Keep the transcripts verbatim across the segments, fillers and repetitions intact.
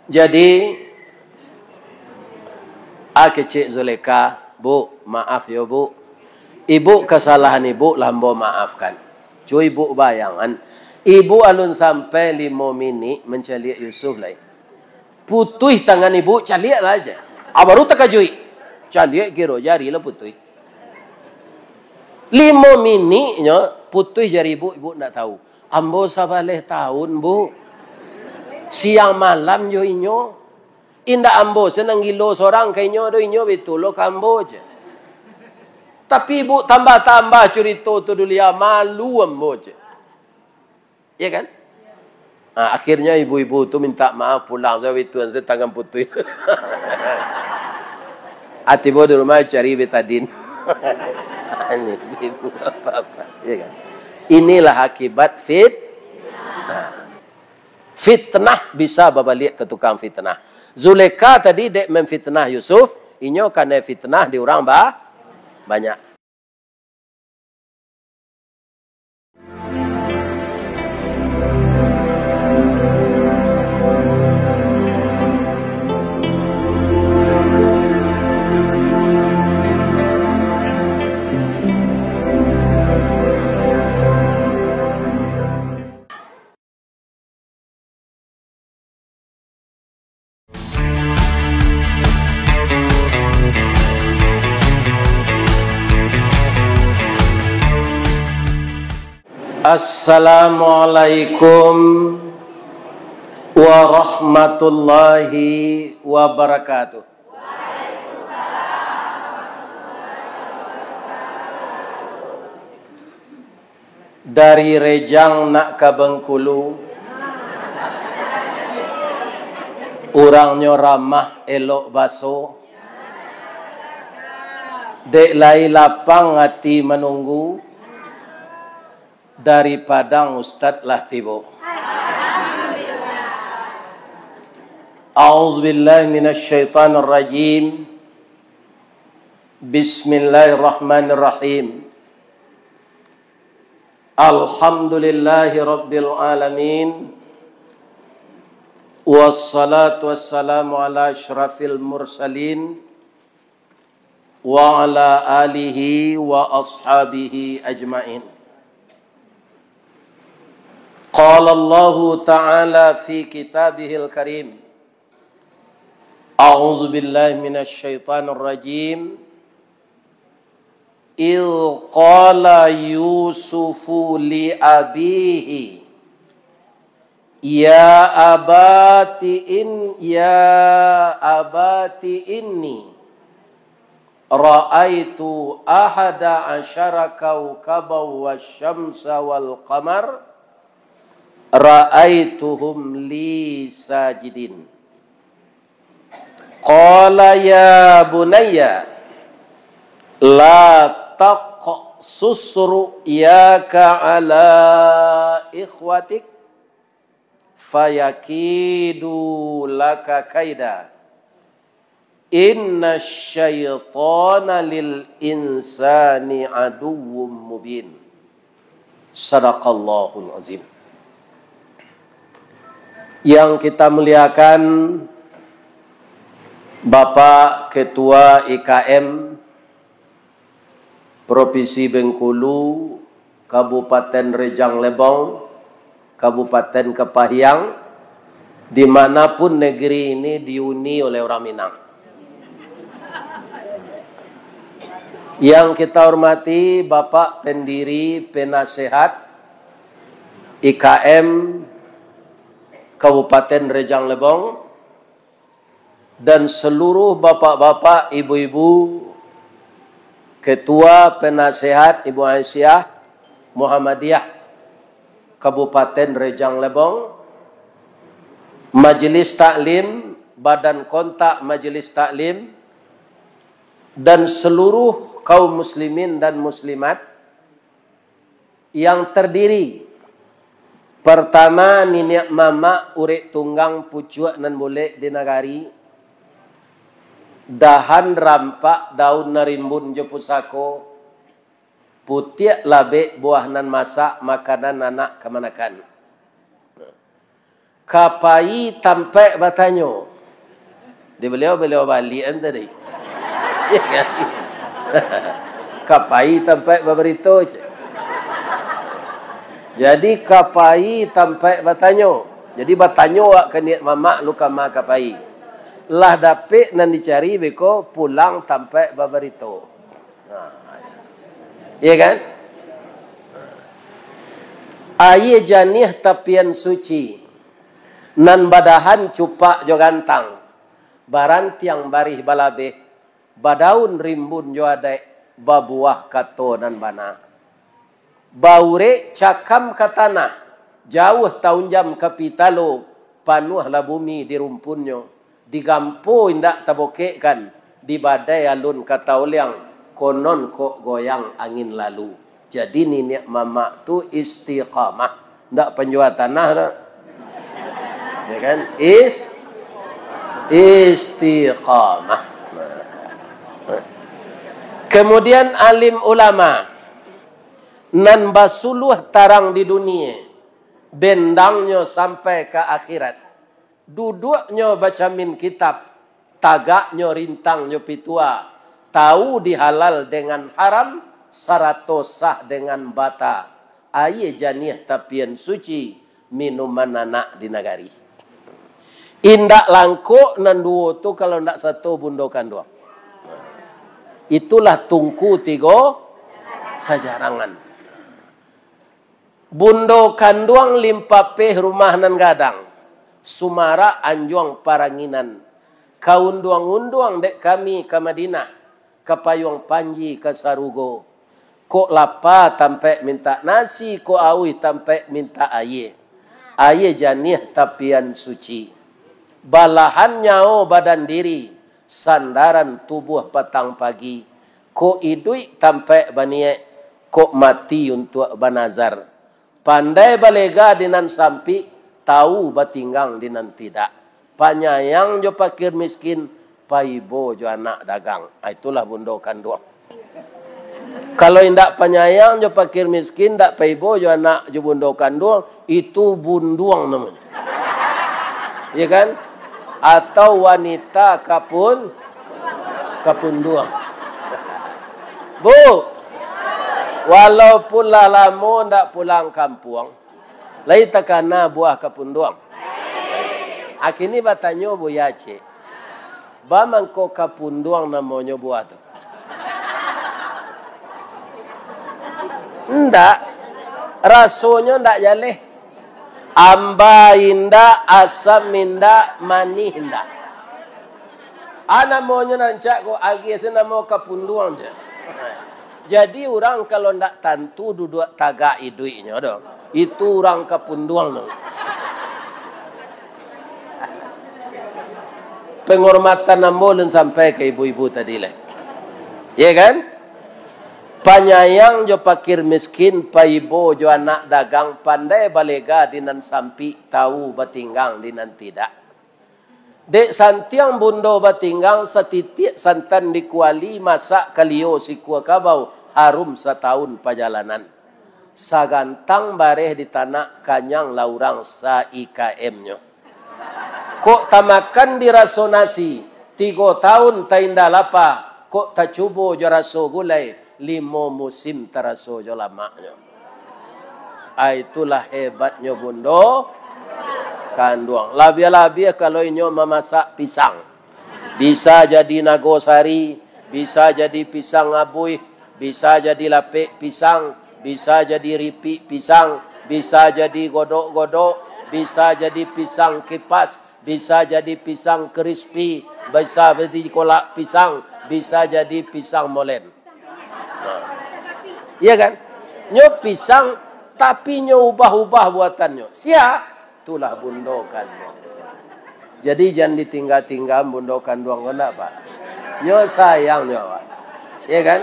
Jadi, a kecek Zulekha, "Bu, maaf yo, Bu. Ibu, kasalahan ibu lah ambo maafkan. Cubo ibu bayangan, ibu alun sampai limo minik mancaliak Yusuf lai. Putuih tangan ibu, caliak lah aja." A baru takajuik. Caliak kiro jari lah putuih. Limo miniknyo putuih jari ibu, ibu ndak tahu. "Ambo sabaleh taun, Bu. Siang malam jo inyo. Indak ambo se nan gilo sorang ka inyo do, inyo batua lo ka ambo," cek. "Tapi, Bu, tambah-tambah curito tu dulu, yo, malu ambo," cek. Iya kan? Nah, akhirnya ibu-ibu tu minta maaf pulang, "Saya itu, saya tangan putus." Ati bo di rumah cari betadin. Ini ibu apa-apa, ya kan? Inilah akibat fit-, nah. Fitnah bisa babaliak ka tukang fitnah. Zulekha tadi dek memfitnah Yusuf, inyo kanai fitnah di urang ba-, banyak. Assalamualaikum warahmatullahi wabarakatuh. Dari Rejang nak ka Bengkulu, urangnyo ramah, elok baso. Dek lai lapang ati manunggu, dari Padang Ustad lah tibo. A'udzubillahi minasyaitonirrajim. Bismillahirrahmanirrahim. Alhamdulillahi rabbil alamin. Wassalatu wassalamu ala asyrafil mursalin wa ala alihi wa ashabihi ajmain. Qala Allahu ta'ala fi kitabihil karim. A'udzu billahi minasy syaithanir rajim. Idz qala Yusufu li abihi, "Ya abati in-, ya abati inni ra'aitu ahada asyara kaukaban wasyamsa wal qamar, ra'aituhum li sajidin." Qala ya bunayya, la taqsus ru'yaka ala ikhwatik, fayakidu laka kaida. Inna syaitana lil insani aduwwum mubin. Sadaqallahul azim. Yang kita muliakan, Bapak Ketua I K M Provinsi Bengkulu, Kabupaten Rejang Lebong, Kabupaten Kepahiang, di manapun negeri ini dihuni oleh orang Minang. Yang kita hormati Bapak Pendiri Penasehat I K M Kabupaten Rejang Lebong, dan seluruh bapak-bapak, ibu-ibu, Ketua Penasehat Ibu Aisyah Muhammadiyah Kabupaten Rejang Lebong, Majelis Taklim, Badan Kontak Majelis Taklim, dan seluruh kaum muslimin dan muslimat yang terdiri, pertama, niniak mamak urek tunggang pucuak nan bulek di nagari, dahan rampak daun nan rimbun jo pusako, putiak labek buah nan masak makanan anak kamanakan. Ka pai tampek batanyo. Di baliau, baliau baliak kan tadi. Ya kan? Ka pai tampek babarito, cek. Jadi, ka pai tampek batanyo. Jadi, batanyo awak ka niaik mamak lu kama ka pai. Lah dapek nan dicari, beko pulang tampek babarito. Nah, iya kan? Aia janiah tapian suci, nan badahan cupak jo gantang, barantiang barih balabeh, badaun rimbun jo adaik, babuah kato nan bana. Baurek cakam ka tanah, jauah taunjam ka pitalo, panuahlah bumi di rumpunnyo, digampo indak tabokekkan, di badai alun ka taoliang, konon kok goyang angin lalu. Jadi niniak mamak tu istiqamah, ndak panjua tanah dak. Ya kan? Is-, istiqamah. Kemudian alim ulama nan basuluah tarang di dunie, bendangnyo sampai ka akhirat. Duduaknyo bacamin kitab, tagaknyo rintang jo pitua, tahu di halal dengan haram, sarato sah dengan bata. Aia janiah tapian suci, minuman anak di nagari. Indak langkok nan duo tu kalau ndak sato bundo kanduang. Itulah tungku tigo sajarangan. Bundo kanduang limpapeh rumah nan gadang, sumarak anjuang paranginan, kaunduang-unduang dek kami ka Madinah, ka payuang panji ka sarugo. Kok lapa tampek mintak nasi, kok auih tampek mintak aia. Aia janiah tapian suci. Balahan nyawo badan diri, sandaran tubuah patang pagi. Kok iduik tampek baniaik, kok mati untuak banazar. Pandai balega di nan sampik, tahu batinggang di nan tidak. Panyayang jo pakir miskin, paibo jo anak dagang. Ah, itulah bundo kanduang. Kalau indak panyayang jo pakir miskin, indak paibo jo anak jo bundo kanduang, itu bunduang namonyo. Ya kan? Atau wanita kapun-, kapunduang. Bu, walaupun lah lamo ndak pulang kampuang, lai takana buah kapunduang. Akini batanyo Buya Aceh, ba mangko kapunduang namonyo buah tu? Ndak, rasonyo ndak jaleh. Amba indak, asam indak, manih indak. Ah, namonyo nan rancak ko, agiah se namo kapunduang je. Jadi, urang kalau ndak tantu duduak tagak iduiknyo doh, itu urang kapunduang tu. Penghormatan ambo ulun sampai ka ibu-ibu tadi lah. Ya kan? Panyayang jo pakir miskin, paibo jo anak dagang, pandai balega di nan sampik, tahu batinggang di nan tidak. Dek santiang bundo batinggang, satitiak santan di kuali, masak kalio sikua kabau, harum satahun pajalanan. Sagantang bareh di tanak, kanyang lah urang sa-I K M-nyo. Kok tamakan di raso nasi, tigo tahun tainda lapa, kok tacubo jo raso gulai, limo musim taraso jo lamaknyo. Ah, itulah hebatnyo bundo kanduang. Labiah-labiah kalau inyo mamasak pisang. Bisa jadi nagosari, bisa jadi pisang abuih, bisa jadi lapek pisang, bisa jadi ripik pisang, bisa jadi godok-godok, bisa jadi pisang kipas, bisa jadi pisang krispi, bisa jadi kolak pisang, bisa jadi pisang molen. Iya kan? Nyo pisang, tapi nyo ubah-ubah buatannyo. Sia, itulah bundo kanduang. Jadi, jan ditingga-tinggaan bundo kanduang ko ndak, Pak. Nyo sayang nyo, Pak. Iya kan?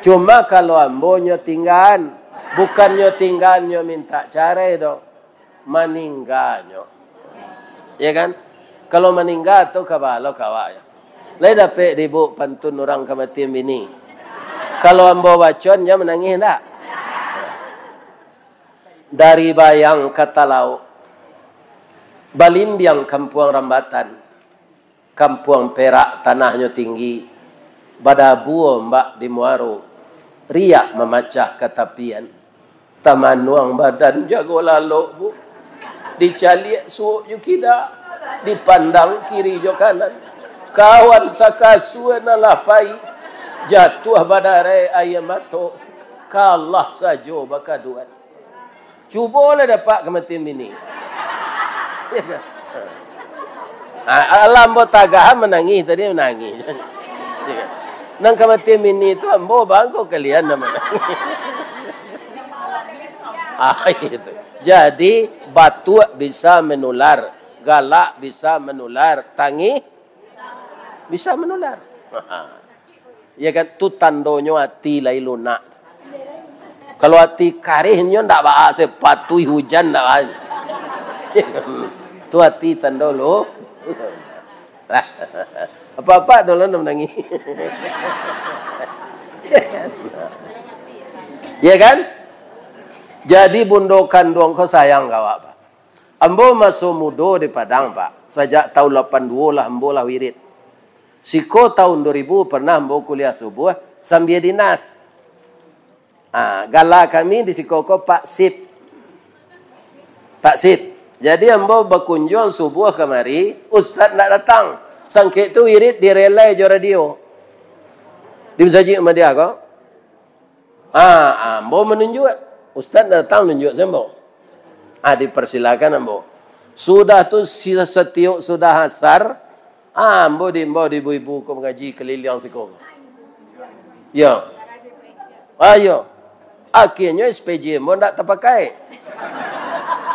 Cuma kalau ambo nyo tinggaan, bukan nyo tinggaan nyo mintak carai doh. Maningganyo. Ya kan? Kalau maningga tu kabalo kawak ya. Lai dapek di ibu pantun urang kamatian bini. Kalau ambo bacon, jan manangih ndak? Dari Bayang ka Talauk. Balimbiang kampuang rambatan, kampuang perak tanahnyo tinggi, badabu ombak di muaro, riak mamacah ka tapian. Tamanuang badan jago lalok, Bu. Dicaliak suok jo kida, dipandang kiri jo kanan. Kawan sakasua nan lah pai, jatuah badarai aia mato, kalah sajo bakaduan. Cubolah dapek kamatian bini. Ya kan? Ah, alah ambo tagah manangih tadi, manangih. Ya kan? Nan kamatian bini tu ambo bangko kalian nan manangih. Ah, itu. Jadi, batuak bisa menular, galak bisa menular, tangih bisa menular. Ya kan? Tu tandonyo ati lai lunak. Kalau ati karih nyo ndak baa, sapatuih hujan ndak baa. Tu ati tando lu. Apa-apa dulu nak manangih. Ya kan? Jadi bundo kanduang ko sayang ka awak, Pak. Ambo maso mudo di Padang, Pak. Sajak tahun lapan duo lah ambo lah wirid. Siko tahun dua ribu pernah ambo kuliah subuah sambia dinas. Ah, gala kami di siko ko Pak Sip. Pak Sip. Jadi ambo bakunjuang subuah kamari, ustaz ndak datang. Sangkek tu wirid direlai jo radio. Di Masajik Ahmadiyah ko. Ah, ambo manunjuak. Ustaz datang nunjuak samo. Ah, dipersilakan ambo. Sudah tu, si-, satiok sudah asar, ah, ambo diimbau di ibu-ibu ko mangaji kaliliang siko. Yo. Ah, yo. Akhirnyo S P J ambo ndak tapakai.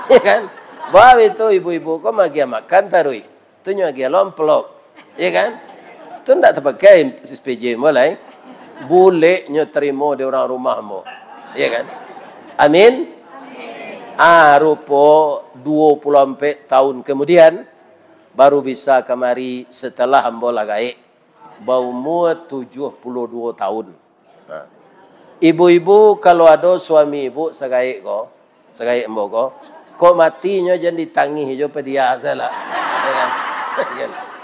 Ya kan? Bah itu ibu-ibu ko magiah makan taruih. Tu nyo agiah lo amplop. Ya kan? Tu ndak tapakai S P J ambo lai. Buleknyo tarimo di urang rumah ambo. Ya kan? Amin. Ah, rupo dua puluh ampek tahun kemudian, baru bisa kamari setelah ambo lah gaek, baumua tujuah puluh duo tahun. Ha. Ibu-ibu, kalau ado suami ibu sagaek ko, sagaek ambo ko, kok matinyo jan ditangih jo padiah salah. Ya kan?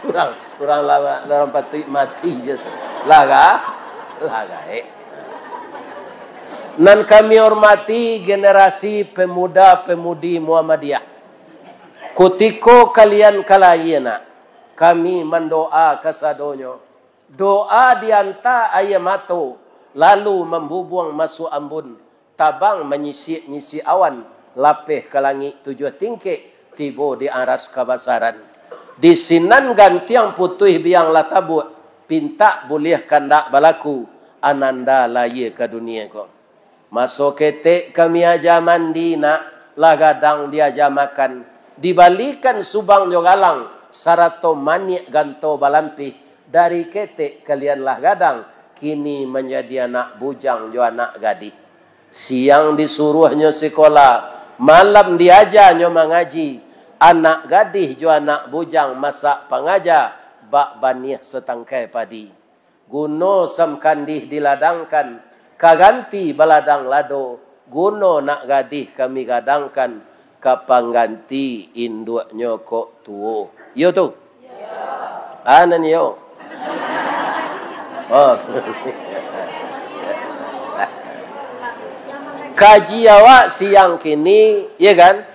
Urang, urang lama, urang patuik mati je tu. Lah ga-, lah gaek. Nan kami hormati generasi pemuda-pemudi Muhammadiyah. Kutiko kalian ka lahia nak, kami mandoa kasadonyo, doa dianta aia mato, lalu mambubuang masuak ambun, tabang manyisik-nyisik awan, lapeh ka langik tujuah tingkek, tibo di aras kabasaran. Di sinan gantiang putuih biang lah tabuak, pintak buliah kandak balaku, ananda lahia ka dunia ko. Maso ketek kami aja mandi nak, lah gadang diaja makan, dibalikan subang jo galang, sarato maniak ganto balampih, dari ketek kalian lah gadang, kini manjadi anak bujang jo anak gadih. Siang disuruahnyo sikola, malam diajanyo mangaji, anak gadih jo anak bujang masak pangaja, bak baniah satangkai padi. Guno samkandih diladangkan, ka ganti baladang lado, guno nak gadih kami gadangkan, ka pangganti induaknyo kok tuo. Iyo tu? Ah, nan iyo. Oh. Kaji awak siang kini, ya kan?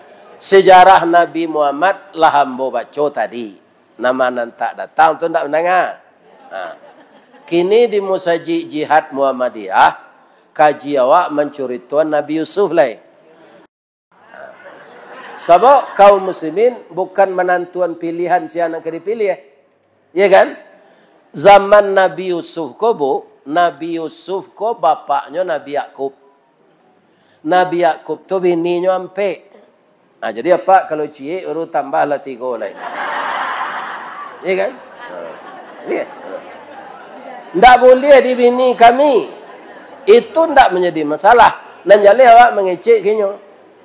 Sejarah Nabi Muhammad lah ambo baco tadi. Nama nan tak datang tu ndak mandanga. Ha. Kini di Musajik Jihad Muhammadiyah, kaji awak mancuritoan Nabi Yusuf lai. Ha. Sabab kaum muslimin bukan manantuan pilihan sia nan ka dipiliah. Ya kan? Zaman Nabi Yusuf ko, Bu, Nabi Yusuf ko bapaknyo Nabi Yakub. Nabi Yakub tu bininyo ampek. Ha, jadi apak kalau ciek baru tambah lah tigo lai. Ya kan? Ha. Ya. Ndak buliah di bini kami. Itu ndak manjadi masalah. Nan jaleh awak mangecek ka inyo.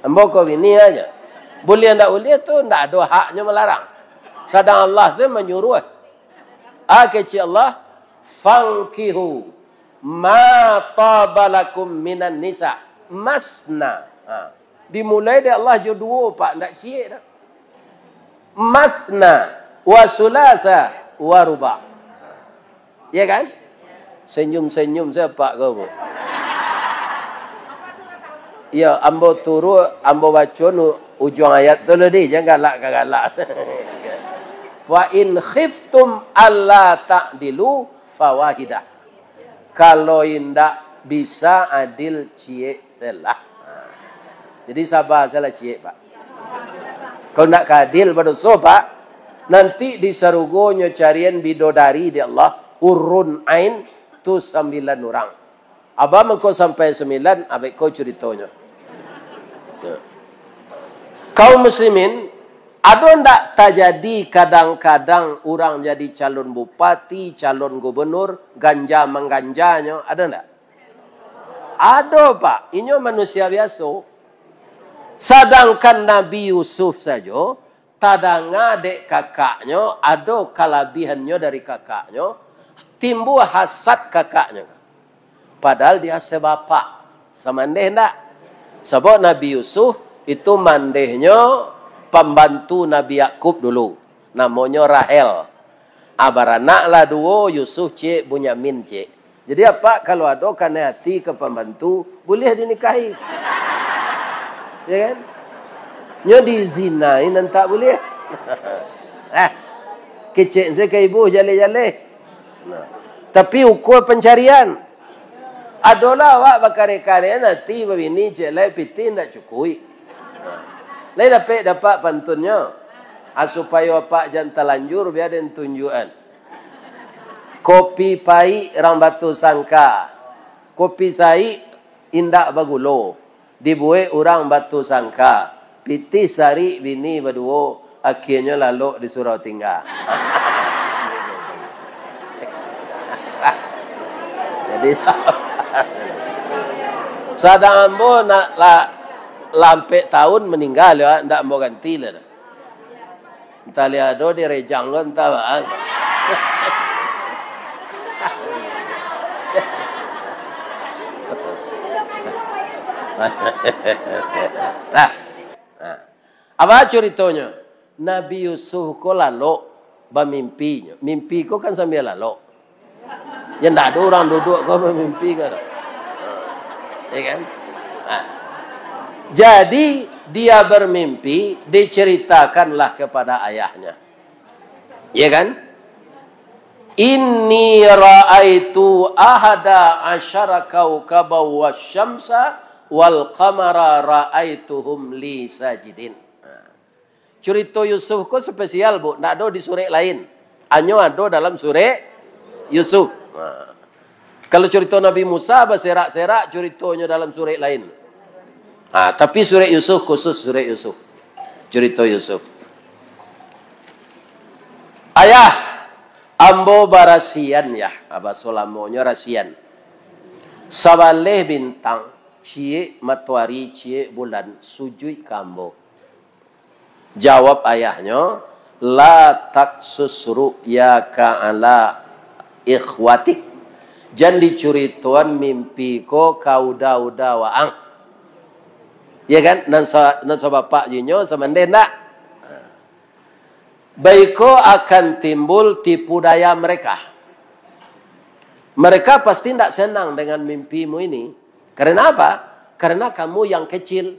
Ambo ko bini aja. Buliah ndak buliah tu ndak ado haknyo malarang. Sadang Allah se manyuruah. Ah, kecek Allah, "Fankihu ma taba lakum minan nisa, masna." Ha. Dimulai dek Allah jo duo, Pak, ndak ciek dah. masna, wa sulasa, wa ruba'. Ya kan? Senyum-senyum sajo apak ko, Bu. Ya, ambo turuik, ambo baco nu ujuang ayat tu lah, deh, jan galak ka galak. "Fa in khiftum alla ta'dilu fawahidah." Kalau indak bisa adil, ciek se lah. Jadi saba se lah ciek, Pak. Kalau ndak ka adil, badoso, Pak. Nanti di sarugo nyo carian bidodari di Allah, hurun ain, tu sambilan urang. Abah mangko sampai sambilan, abah ko curitonyo. Ya. Kaum muslimin, ado ndak tajadi kadang-kadang urang jadi calon bupati, calon gubernur, ganja mangganjanyo, ado ndak? Ado, Pak. Inyo manusia biaso. Sadangkan Nabi Yusuf sajo, tadanga dek kakaknyo, ado kalabihannyo dari kakaknyo, timbua hasad kakaknyo. Padahal dia sebapak. Samandeh ndak? Sabab Nabi Yusuf itu mandehnyo pambantu Nabi Yakub dulu. Namonyo Rahel. Ah, baranaklah duo, Yusuf ciek, Bunyamin ciek. Jadi, apak kalau ado kanai ati ka pambantu, buliah dinikahi. Ya kan? Nyo dizinai nan tak buliah. Ah, kecek se ka ibu jaleh-jaleh. Nah. Tapi ukua pancarian. Adolah awak bakareh-kareh, ati babini ciek lai, pitih ndak cukuik. Lai dapek dapat pantunnyo. Ah, supayo apak jan talanjur, bia den tunjuakan. Kopi paik rang batu sangka. Kopi saik indak bagulo. Dibuek urang batu sangka. Pitih sarik bini baduo, akienyo lalok di surau tingga. Jadi, sadang ambo nak la-, lampek taun maningga, yo, ndak ambo ganti lah. Antah liado direjang ko, antah baa. Nah, nah. Apa curitonyo? Nabi Yusuf ko lalok bamimpi. Mimpi ko kan sambia lalok. Ya, ndak ado urang duduak ko bamimpi ko. Ha. Ya kan? Ha. Jadi, dia bermimpi, diceritakanlah kepada ayahnya. Ya kan? "Inni ra'aitu ahada asyara kaukaban wasyamsa wal qamara ra'aituhum li sajidin." Ha. Curito Yusuf ko spesial, Bu. Ndak ado di surek lain. Hanyo ado dalam surek Yusuf. Nah. Kalau curito Nabi Musa, baserak-serak curitonyo dalam surek lain. Nah, tapi surek Yusuf khusus surek Yusuf. Curito Yusuf. "Ayah, ambo barasian, Yah." Ah, baso lamonyo rasian. "Sabaleh bintang, ciek matoari, ciek bulan, sujuik ka ambo." Jawab ayahnyo, "La taksus ru'yaka ala ikhwatik." Jan dicuritoan mimpi ko ka uda-uda waang. Ya kan? Nan sa-, nan sabapak jo inyo, samandeh ndak? Baiko akan timbul tipu daya mereka. Mereka pasti ndak senang dengan mimpimu ini. Karena apa? Karena kamu yang kecil.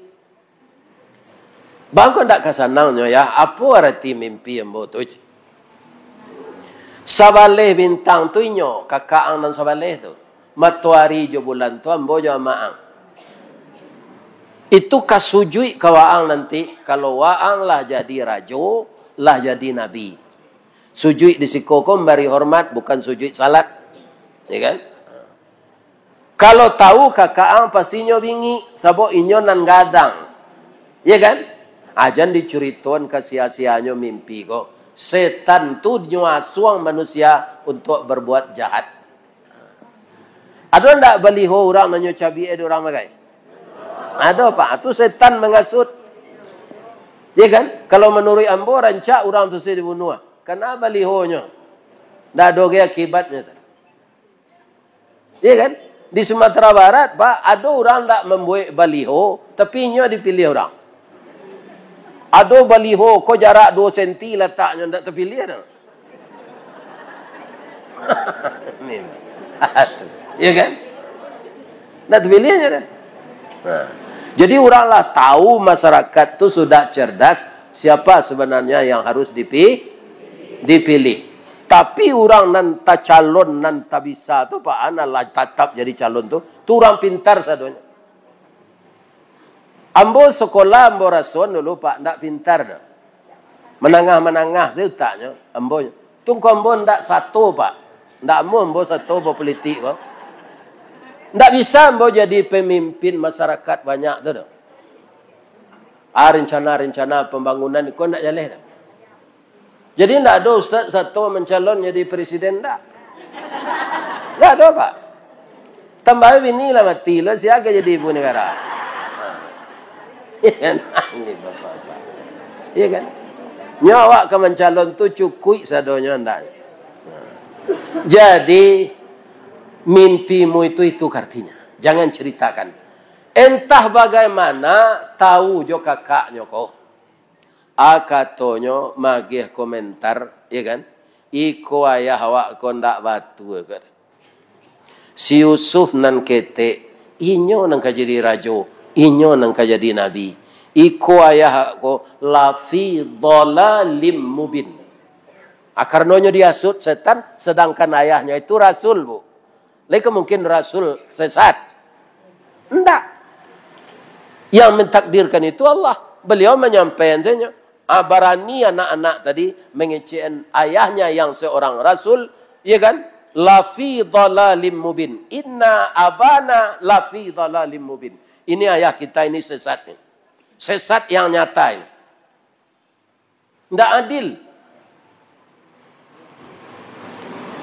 Bangko ndak ka sanangnyo, Yah, apo arati mimpi ambo tu? Sabaleh bintang tu inyo, kakak ang nan sabaleh tu. Matoari jo bulan tu ambo jo amak ang. Itu ka sujuik ka waang nanti, kalau waang lah jadi rajo, lah jadi nabi. Sujuik di siko ko mambari hormat, bukan sujuik salat. Ya kan? Kalau tahu kakak ang, pastinyo bingik, sabab inyo nan gadang. Ya kan? Ajan dicuritoan ka sia-sianyo mimpi ko. Setan tu nyo asuang manusia untuk berbuat jahat. Ado ndak baliho urang nan nyo cabiak dek urang bagai? Ado, Pak. Tu setan mangasuik. Ya kan? Kalau manuruik ambo, rancak urang tu se dibunuah. Kana balihonyo. Ndak ado ge akibatnyo tu. Iya kan? Di Sumatera Barat, Pak, ado urang ndak mambuek baliho, tapi inyo dipiliah urang. Ado baliho ko jarak duo senti lataknyo, ndak tapiliah doh. Ni. Iya kan? Ndak tapiliah nyo doh. Nah. Jadi urang lah tahu masyarakat tu sudah cerdas siapa sebenarnya yang harus dipi-, dipilih. Tapi urang nan tacalon, nan tabisa tu, Pak, an, lah tatap jadi calon tu, tu urang pintar sadonyo. Ambo sekolah, ambo rasoan dulu, Pak, ndak pintar doh. Manangah-manangah sajo utaknyo, ambo. Tungko ambo ndak sato, Pak. Ndak amuah ambo sato bapolitik ko. Ndak bisa ambo jadi pemimpin masyarakat banyak tu doh. Ah, rencana-rencana pembangunan ko ndak jaleh doh. Jadi, ndak ado ustaz sato mancalon jadi presiden, ndak. Ndak ado, Pak. Tambah bini lah mati lo, sia ka jadi ibu negara. Ha. Iya kan? Ini bapak-bapak. Iya kan? Nyo awak ka mancalon tu cukuik sadonyo ndak. Ha. Jadi, mimpimu itu, itu artinya. Jangan ceritakan. Entah bagaimana, tahu jo kakaknyo ko. A katonyo magiah komentar, ya kan? "Iko ayah awak ko ndak batua," kata. "Si Yusuf nan ketek, inyo nan ka jadi rajo, inyo nan ka jadi nabi. Iko ayah awak ko lafi dhalalim mubin." Ah, karanonyo diasuik setan, sedangkan ayahnyo itu rasul, Bu. Lai ka mungkin rasul sesat? Ndak. Yang mentakdirkan itu Allah. Beliau menyampaikan saja. Ah, barani anak-anak tadi mengecekan ayahnya yang seorang rasul, ya kan? "Lafi dhalalim mubin. Inna abana lafi dhalalim mubin." Ini ayah kita ini sesat ni. Sesat yang nyata ini. Ndak adil.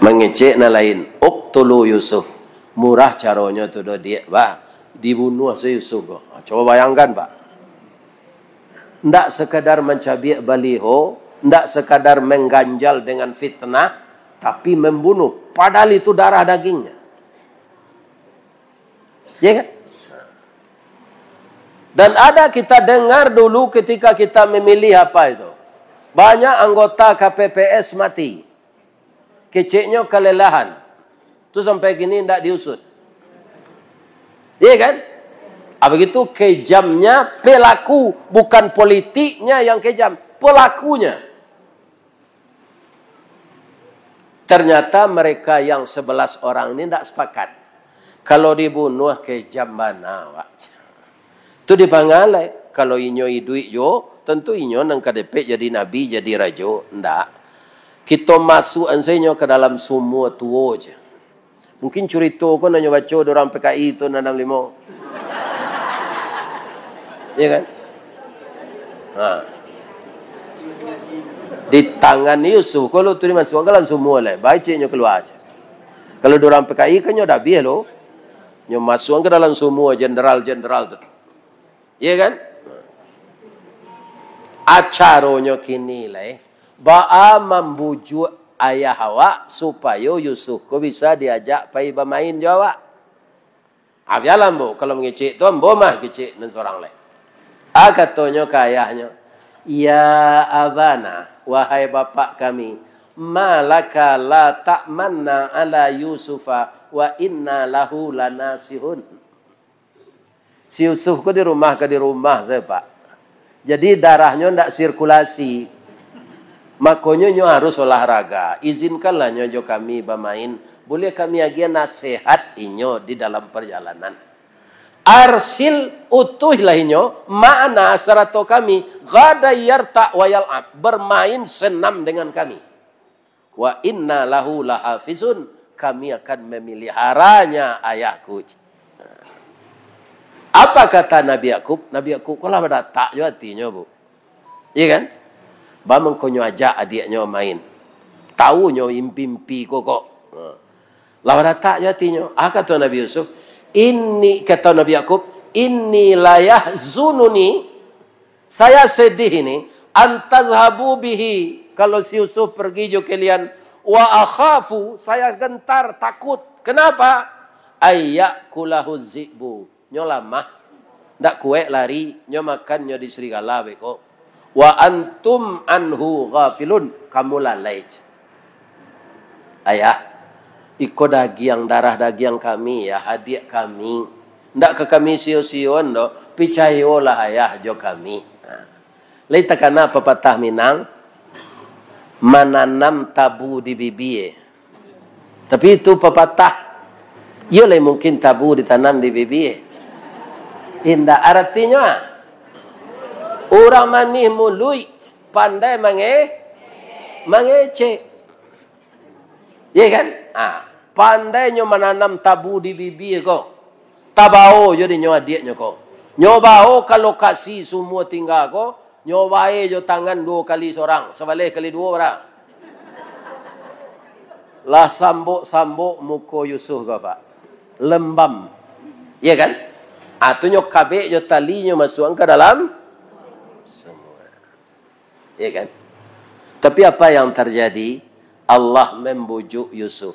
Mangecek nan lain, "Uqtulu Yusuf." Murah caronyo tu doh, Diak, bah. Dibunuah se Yusuf ko. Ha, coba bayangkan, Pak. Ndak sekadar mancabiak baliho, ndak sekadar mengganjal dengan fitnah, tapi membunuh. Padahal itu darah dagingnya. Ya kan? Dan ada kita dengar dulu ketika kita memilih apa itu. Banyak anggota K P P S mati. Keceknyo kelelahan. Tu sampai kini ndak diusut. Iya kan? Ah, begitu kejamnya pelaku, bukan politiknya yang kejam, pelakunya. Ternyata mereka yang sebelas orang ni ndak sepakat. Kalau dibunuh, kejam bana awak. Tu dipangalai. Kalau inyo iduik juo, tentu inyo nan ka dapek jadi nabi, jadi rajo. Ndak. Kito masuakan sajo inyo ka dalam sumua tuo je. Mungkin curito ko nan nyo baco di urang P K I tu, Anam Limo. Iya kan? Ha. Di tangan Yusuf, kalau tu dimasuakan ka dalam sumua lai, baciknyo kalua aja. Kalau di urang P K I kan nyo dah abih lo. Nyo masuakan ka dalam sumua jenderal-jenderal tu. Iya kan? Acaronyo kini lai, baa mambujuak ayah awak supayo Yusuf ko bisa diajak pai bamain jo awak. Ah, bialah ambo, kalau mangecek tu ambo mah kecek nan surang lai. Ah, katonyo ka ayahnyo, "Ya abana, wahai bapak kami, ma laka la ta'manna ala Yusufa wa inna lahu lanasihun." Si Yusuf ko di rumah ka di rumah sajo, Pak. Jadi, darahnyo ndak sirkulasi. Makonyo, nyo harus olahraga. Izinkanlah nyo jo kami bamain. Buliah kami agiah nasihat inyo di dalam perjalanan. Arsil, utuihlah inyo, ma'ana, sarato kami, ghadan yarta' wa yal'ab, bermain senam dengan kami. "Wa inna lahu lahafizun," kami akan memeliharanya ayahku. Apa kata Nabi Yakub? Nabi Yakub ko lah badatak jo atinyo, Bu. Iya kan? Baa mangkonyo ajak adiaknyo main. Tahu nyo impi-impi ko kok. Ha. Lah badatak jo atinyo. Ah, kato Nabi Yusuf, "Ini," kato Nabi Yakub, "inni layahzununi," Saya sedih ini, "antazhabu bihi," kalau si Yusuf pergi jo kalian, "wa akhafu," saya gentar, takut. Kenapa? "Ayyakulahu zi'bu." Nyo lamah. Ndak kuek lari, nyo makan nyo di serigala beko. Wa antum anhu ghafilun, kamu lalai. Ayah, iko dagiang, darah dagiang kami, ya, adiak kami. Ndak ka kami sio-sion doh, picayolah ayah jo kami. Ha. Lai takana papatah Minang, mananam tabu di bibie. Tapi itu papatah. Iyo lai mungkin tabu ditanam di bibie. Indak, aratinyo, ah, urang manih muluik, pandai mange-, mangecek. Iya kan? Ah, pandai nyo mananam tabu di bibie ko. Tabao jo di nyo adiaknyo ko. Nyo bao ka lokasi sumua tingga ko, nyo bae jo tangan duo kali sorang, sabaleh kali duo bara. Lah sambok-sambok muko Yusuf ko, Pak. Lembam. Iya kan? Ah, tu nyo kabek jo tali nyo masuakan ka dalam sumua. Ya kan? Tapi apa yang terjadi? Allah membujuk Yusuf.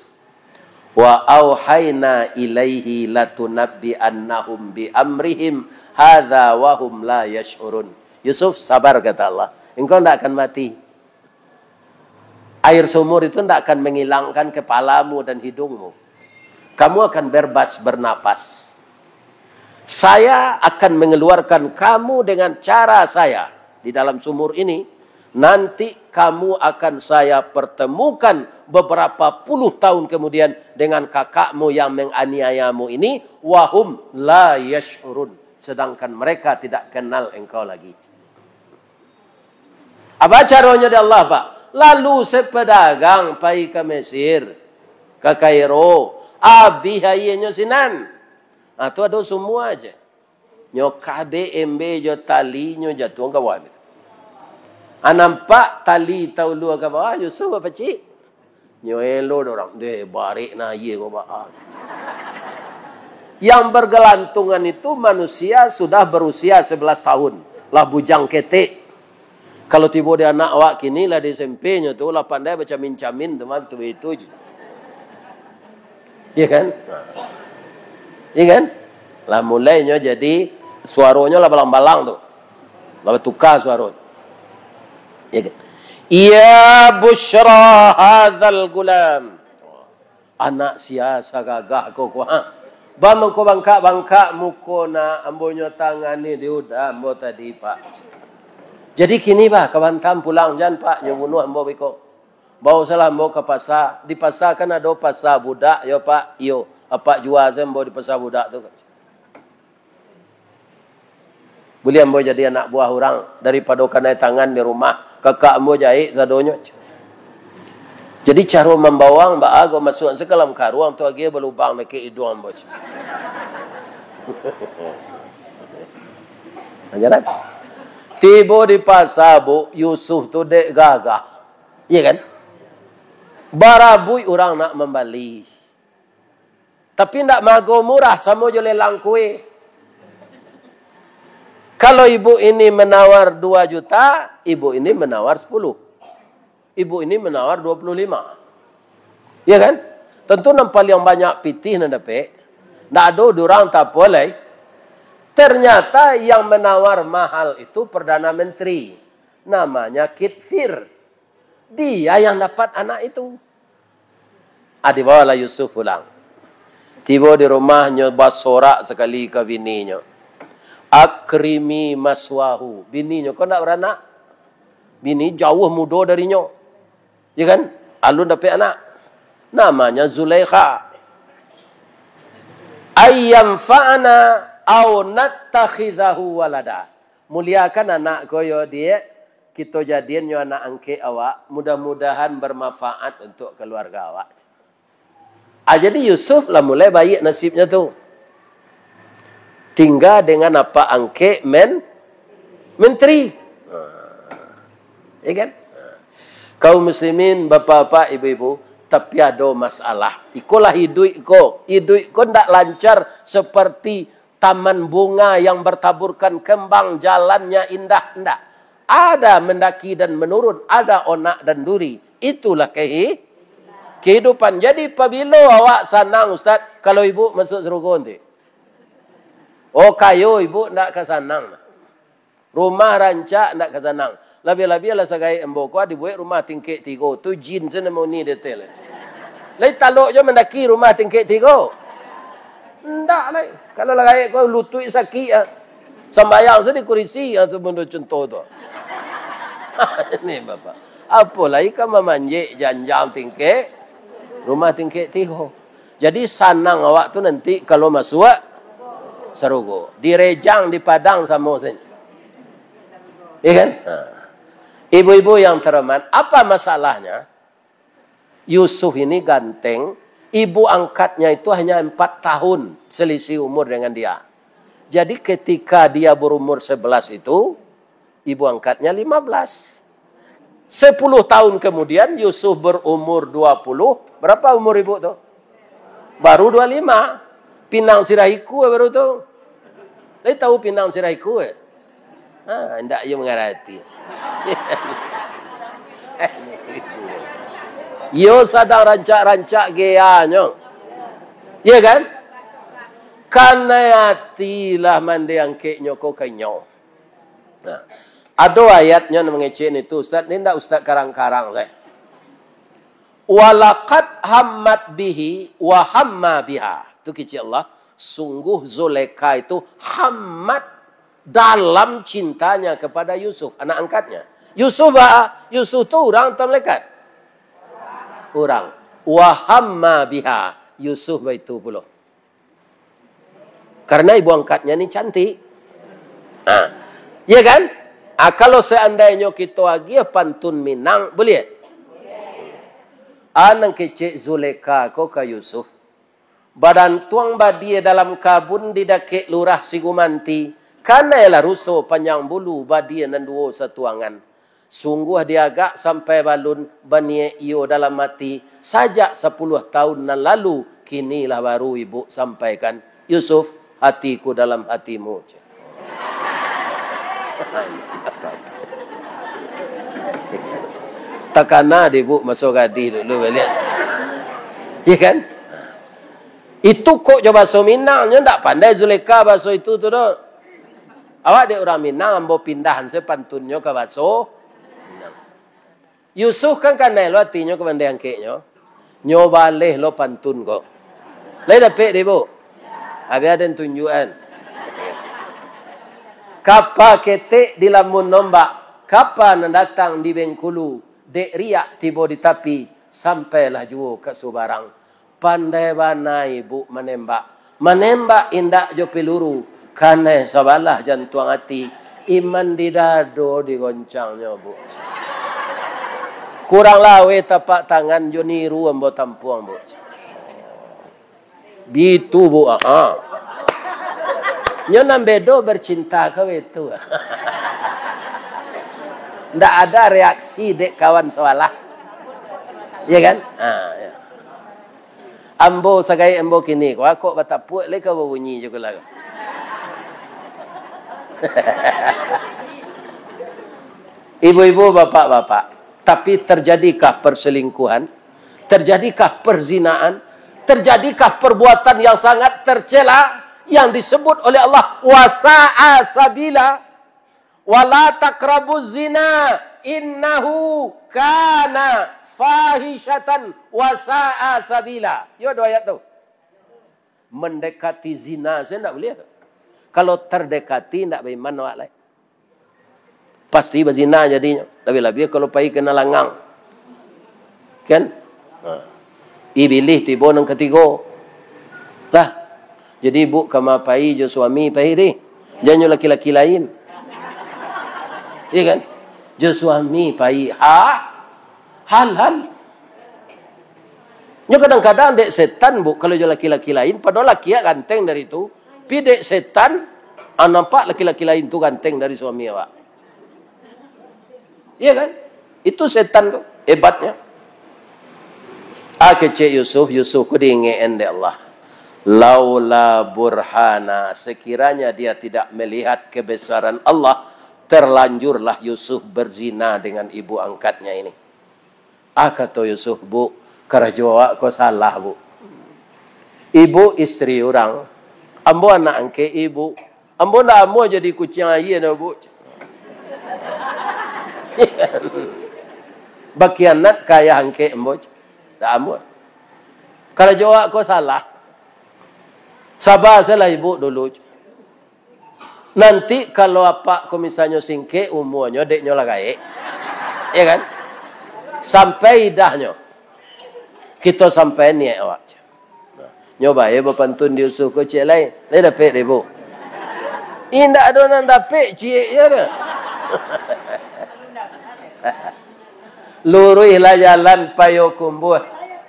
"Wa auhayna ilaihi latunabbi'annahum bi amrihim hadza wa hum la yash'urun." "Yusuf, sabar," kata Allah. "Engkau ndak akan mati. Air sumur itu ndak akan menghilangkan kepalamu dan hidungmu. Kamu akan bebas bernapas. Saya akan mengeluarkan kamu dengan cara saya di dalam sumur ini. Nanti kamu akan saya pertemukan beberapa puluh tahun kemudian dengan kakakmu yang menganiayamu ini, wahum la yash'urun, sedangkan mereka tidak kenal engkau lagi." Apa caronyo di Allah, Pak? Lalu si pedagang pai ka Mesir, ka Kairo, abih aianyo sinan. Ah, tu ado sumua aja. Nyo kabek embe jo talinyo jatuah ka bawah. Ah, nampak tali taulua ka bawah, Yusuf bapacik. Nyo elo dek urang, "Deh, barek na aia ko, Pak." Yang bergelantungan itu manusia sudah berusia sebelas tahun, lah bujang ketek. Kalau tibo di anak awak kini, lah di S M P nyo tu, lah pandai bacamin-camin tu mah, tu itu je. Iya kan? Iya kan? Lah mulai nyo jadi, suaronyo lah balang-balang tu. Lah batuka suaro. Ya kan? "Ya busyra hadzal gulam." Anak sia sagagah ko, ko, ha. Ba mangko bangkak-bangkak muko nak, ambo nyo tangani di uda ambo tadi, Pak. Jadi kini, bah, ka Batam pulang, jan, Pak, nyo bunuah ambo beko. Baolah ambo ka pasa. Di pasa kan ado pasa budak, yo, Pak? Iyo, apak jua se ambo di pasa budak tu. Buliah ambo jadi anak buah urang, daripado kanai tangan di rumah, kakak ambo jahek sadonyo. Jadi caro mambawang baa ko, masuak se ka dalam karuang tu, agiah balubang dakek iduang ambo. Ajaran. Tibo di pasa, Bu, Yusuf tu dek gagah. Iya kan? Barabuik urang nak mambali. Tapi ndak maago murah, samo jo lelang kue. Kalau ibu ini menawar dua juta, ibu ini menawar sepuluh. Ibu ini menawar dua puluh lima. Ya kan? Tentu nan paliang banyak pitih nan dapek. Ndak ado durang tapo lai. Ternyata yang menawar mahal itu Perdana Menteri. Namanya Kitfir. Dia yang dapat anak itu. Ah, dibawalah Yusuf pulang. Tibo di rumah, nyo basorak sakali ka bininyo. "Akrimi maswahu." Bininyo ko ndak baranak. Bini jauah mudo darinyo. Ya kan? Alun dapek anak. Namanya Zulaikha. "Ayyanfa'ana au nattakhidhahu walada." Muliakan anak ko yo, Diak. Kito jadian nyo anak angkek awak. Mudah-mudahan bermanfaat untuk keluarga awak. Ah, jadi Yusuf lah mulai baiak nasibnyo tu. Tingga dengan apak angkek men-, menteri. Ah, ya kan? Ah. Kaum muslimin, bapak-bapak, ibu-ibu, tapi ado masalah. Ikolah iduik ko. Iduik ko ndak lancar seperti taman bunga yang bertaburkan kembang, jalannya indah, ndak. Ada mendaki dan menurun, ada onak dan duri. Itulah kehi-, kehidupan. Jadi, pabilo awak sanang, Ustaz, kalau ibu masuk sarugo nanti? Oh, kayo ibu ndak ka sanang. Rumah rancak ndak ka sanang. Labiah-labiah lah sagaek ambo ko dibuek rumah tingkek tigo. Tu jin se namo ni detail. Lai talok jo mandaki rumah tingkek tigo. Ndak lai. Kalau lah gaek ko lutuik sakik ah. Sambayang se di kurisi ah, tu bendo contoh tu. Ini Bapak. Apo lai ka mamanjek janjang tingkek rumah tingkek tigo. Jadi sanang awak tu nanti kalau masuak sarugo. Di Rejang, di Padang samo sajo. Iya kan? Ha. Ibu-ibu yang terhormat, apa masalahnya? Yusuf ini ganteng, ibu angkatnya itu hanya empat tahun selisih umur dengan dia. Jadi ketika dia berumur sebelas itu, ibu angkatnya lima belas. Sepuluh tahun kemudian, Yusuf berumur dua puluh. Berapa umur ibu tu? Baru dua lima. Pinang sirah iku baru tu. Lai tahu pinang sirah iku, eh? Ha, indak iyo mangarati. Iyo sadang rancak-rancak geanyo. Iya kan? Kanai ati lah mandeh angkeknyo ko ka inyo. Nah, ado ayatnyo nan mangecek ni tu, Ustaz. Ni ndak Ustaz karang-karang, eh. "Walaqad hammat bihi wa hamma biha." Tu kecek Allah, sungguh Zulekha itu hammat dalam cintanya kepada Yusuf, anak angkatnya. Yusuf ba, Yusuf tu urang atau malaikat? Urang. "Wa hamma biha." Yusuf baitu pulo. Karena ibu angkatnya ni cantik. Ha. Iya kan? Ha, kalau seandainyo kito agiah pantun Minang, boleh? Ha, nan kecek Zulekha ko ka Yusuf. Badantuang badia dalam kabun di dakek lurah Sigumanti. Kanailah ruso panjang bulu badia nan duo satuangan. Sungguah diagak sampai balun, baniaik iyo dalam ati, sajak sapuluah taun nan lalu, kini lah baru ibu sampaikan. Yusuf, hatiku dalam hatimu. Takana dek ibu maso gadih dulu baliak. Iya kan? Itu kok jo baso Minang, nyo ndak pandai Zulekha baso itu tu doh. Awak dek urang Minang, ambo pindahan se pantunnyo ka baso Minang. Yusuf kan kanai lo atinyo ka mandeh angkeknyo. Nyo baleh lo pantun ko. Lai dapek dek ibu? Abih aden tunjuakan. Kapa ketek di lamun ombak, kapa nan datang di Bengkulu, dek riak tibo di tapi, sampailah juo ka subarang. Pandai bana ibu manembak. Manembak indak jo piluru, kanai sabalah jantuang ati, iman di dado digoncangnyo, Bu. Kurang laweh tapak tangan jo niru ambo tampuang, Bu. Bitu, Bu, aha. Nyo nan bedo bercinta ka bitu. Ndak ada reaksi dek kawan sabalah. Iya kan? Ha, ya. Ambo sagai ambo kini, kok, kok batapuak lai ka babunyi jo kula ko. Ibu-ibu, bapak-bapak, tapi terjadikah perselingkuhan? Terjadikah perzinaan? Terjadikah perbuatan yang sangat tercela yang disebut oleh Allah, "Wasa'a sabila"? "Wala taqrabuz zina, innahu kana fahishatan wasa'a sabila." Yo, ado ayat tu. Mendekati zina sajo ndak buliah tu. Kalau terdekati, ndak baiman awak lai. Pasti bazina jadinyo. Labiah-labiah kalau pai ka nan langang. Kan? Ha. Ibilih tibo nan katigo. Lah. Jadi, Bu, kama pai jo suami pai deh. Jan jo laki-laki lain. Iya kan? Jo suami pai. Ha? Halal. Nyo kadang-kadang dek setan, Bu, kalau jo laki-laki lain, padahal laki awak ganteng dari tu, pi dek setan, ah, nampak laki-laki lain tu ganteng dari suami awak. Iya kan? Itu setan tu, hebatnya. Ah, kecek Yusuf, Yusuf ko diingekan dek Allah. "Laula burhana," sekiranya dia tidak melihat kebesaran Allah, terlanjurlah Yusuf berzina dengan ibu angkatnya ini. Ah, kato Yusuf, "Bu, karajo awak ko salah, Bu. Ibu istri urang, ambo anak angkek ibu. Ambo ndak amuah jadi kuciang aia doh, Bu." Bakhianat ka ayah angkek ambo. Dak ambo. Karajo awak ko salah. Saba sajolah ibu dulu. Nanti kalau apak ko misalnyo singkek umuanyo, dek nyo lah gaek. Ya kan? Sampai idahnyo. Kito sampai niaik awak. Nah, nyo bae bapantun di Yusuf ko ciek lai. Lai dapek dek ibu? Indak ado nan dapek ciek je dah. Luruihlah jalan Payokumbuah,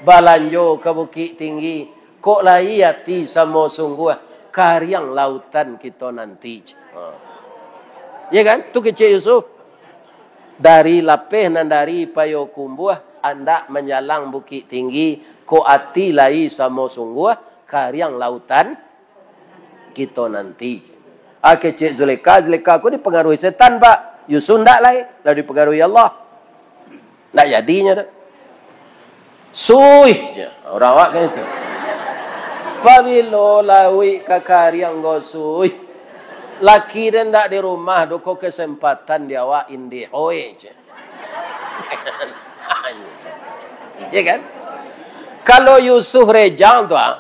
balanjo ka Bukiktinggi, kok lai ati samo sungguah, kariang lautan kito nanti. Ha. Ya kan? Tu kecek Yusuf. Dari lapeh nan dari Payokumbuah, andak manjalang Bukiktinggi, kok ati lai samo sungguah, kariang lautan kito nanti. Ah, kecek Zulekha, Zulekha ko dipangaruhi setan, Pak. Yusuf ndak lai, lah dipangaruhi Allah. Ndak jadinyo tu. Suih je, urang awak kan itu. Pabilo lauik ka kariang ko suih. Laki den ndak di rumah, do ko kesempatan di awak indih, oi je. Ya kan? Kalau Yusuf Rejang tu, ah,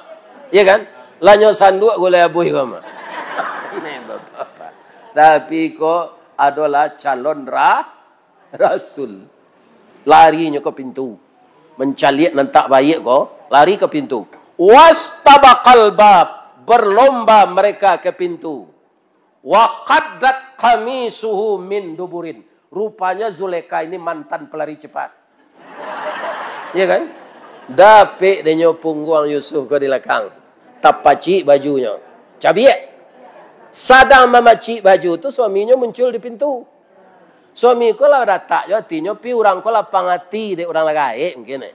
ya kan? Lanyo sanduak gulai abuih ko mah. Ni bapak-bapak. Tapi ko adolah calon ra-, rasul. Larinyo ka pintu. Mancaliak nan tak baiak ko, lari ka pintu. Wastabaqal bab, berlomba mereka ke pintu. Wa qaddat qamisuhu min duburin. Rupanya Zulekha ini mantan pelari cepat. Ya kan? Dapek denyo pungguang Yusuf ko di lakang. Tapacik bajunyo. Cabiak. Sadang mamacik baju tu, suaminyo muncul di pintu. Suami ko lah datak jo atinyo, pi urang ko lapang ati dek urang lah gaek mungkin, eh.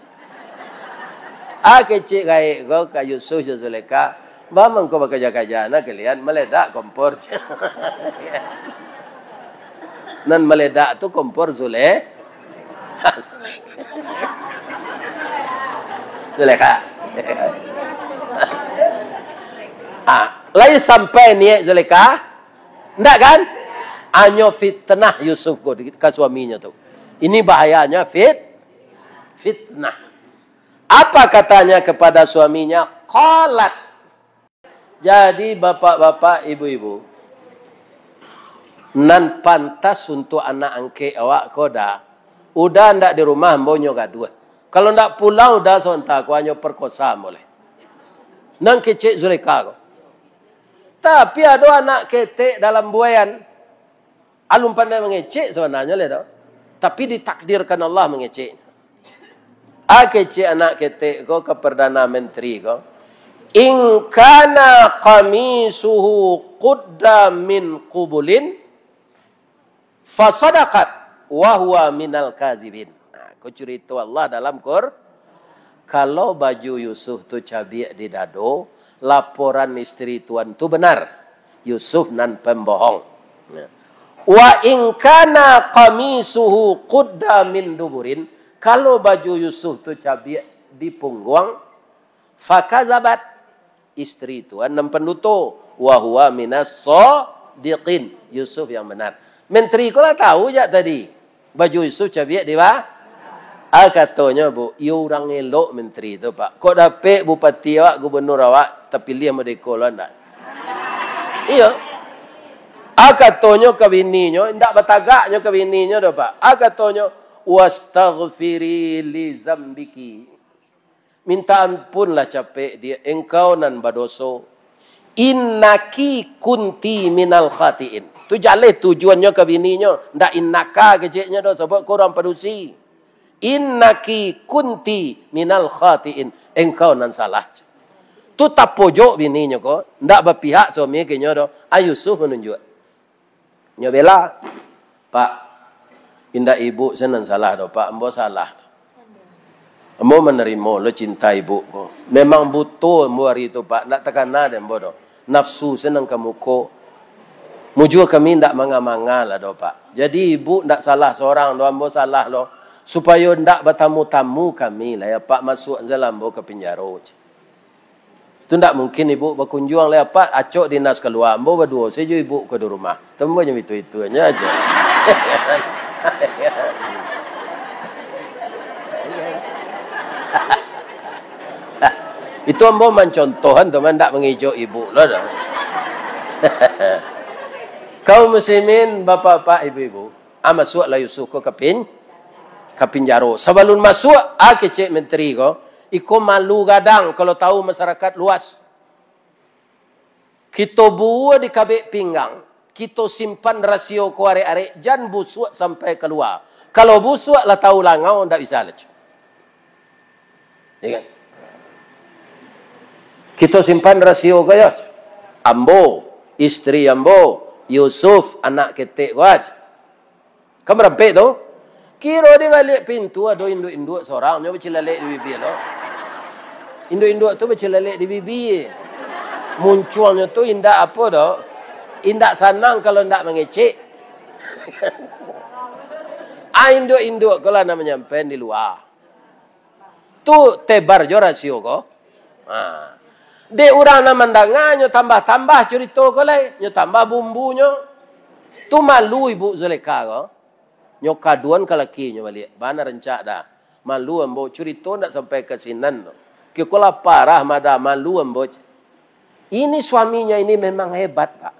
Ah, kecek gaek ko ka Yusuf jo Zulekha, "Baa mangko bakaja-kaja, nah kalian maledak kompor." Nan maledak tu kompor Zule-, Zulekha. Ah, lai sampai niaik Zulekha? Ndak kan? Hanyo fitnah Yusuf ko di-, ka suaminyo tu. Ini bahayanya fit-, fitnah. Apa katanya kepada suaminya? Qalat. Jadi, bapak-bapak, ibu-ibu, nan pantas untuak anak angkek awak ko, Da, Uda ndak di rumah, ambo nyo gaduah. Kalau ndak pulang Uda sabanta ko, hanyo perkosa ambo lai. Nan kecek Zulekha ko. Tapi ado anak ketek dalam buaian. Alun pandai mangecek sabananyo lai tu. Tapi ditakdirkan Allah mangecek. Ah, kecek anak ketek ko ka Perdana Menteri ko. "In kana qamisuhu qudda min qubulin, fasadaqat wa huwa minal kazibin." Nah, ko curito Allah dalam Qur-, kalau baju Yusuf tu cabiak di dado, laporan isteri tuan tu benar. Yusuf nan pembohong. Nah. "Wa in kana qamisuhu qudda min duburin," kalau baju Yusuf tu cabiak di pungguang, "fakazabat," isteri tuan nan panduto, "wa huwa minas sadiqin," Yusuf yang benar. Menteri ko lah tahu jak tadi, baju Yusuf cabiak di ba-, ah, katonyo, Bu, iyo urang elok menteri tu, Pak. Kok dapek bupati awak, gubernur awak, tapiliah mode ko lo ndak? Iyo. Ah, katonyo ka bininyo, ndak batagaknyo ka bininyo doh, Pak. Ah, katonyo, "Wastaghfiri li zambiki." Minta ampunlah capek dia, engkau nan badoso. "Innaki kunti minal khatiin." Tu jaleh tujuannyo ka bininyo, ndak innaka keceknyo doh, sabab ko urang padusi. "Innaki kunti minal khatiin." Engkau nan salah. Tu tapojok bininyo ko, ndak bapihak suami ka inyo doh. Ah, Yusuf manunjuak. Nyo bela, "Pak, indak ibu se nan salah doh, Pak, ambo salah. Ambo manarimo lo cinta ibu ko. Memang buto ambo ari tu, Pak, ndak takana dek ambo doh. Nafsu se nan ka muko. Mujua kami ndak manga-manga lah doh, Pak. Jadi ibu ndak salah sorang doh, ambo salah lo. Supayo ndak batamu-tamu kami lah, ya, Pak, masuak se lah ambo ka pinjaro." Tu ndak mungkin ibu bakunjuang lai, Pak, acok dinas kalua, ambo baduo sajo ibu ko di rumah. Tambah nyo itu-itu aja. Itu ambo mancontohan tu, man, ndak mangejok ibu lo doh. Kaum muslimin, bapak-bapak, ibu-ibu, ah, masuaklah Yusuf ko ka pin-, ka pinjaro. Sabalun masuak, ah, kecek menteri ko, iko malu gadang kalau tahu masyarakat luas. Kito buwua di kabek pinggang, kito simpan rasio ko arek-arek, jan busuak sampai kalua. Kalau busuak lah tahu langau, ndak bisa lah. Ya kan? Kito simpan rasio ko yo. Ambo, istri ambo, Yusuf, anak ketek ko aja. Kan marampek tu. Kiro di baliak pintu ado induak-induak sorang, nyo bacilalek di bibia lo. Induak-induak tu bacilalek di bibia. Muncuangnyo tu indak apo doh. Indak sanang kalau indak mangecek. Ah, induak-induak ko lah nan manyampaian di lua. Tu tebar jo rasio ko. Ha. Dek urang nan mandanga, nyo tambah-tambah curito ko lai, nyo tambah bumbunyo. Tu malu ibu Zulekha ko. Nyo kaduan ka lakinyo baliak. Bana rancak dah. Malu ambo, curito ndak sampai ka sinan tu. Kiko lah parah mada, malu ambo. Ini suaminya ini memang hebat, Pak.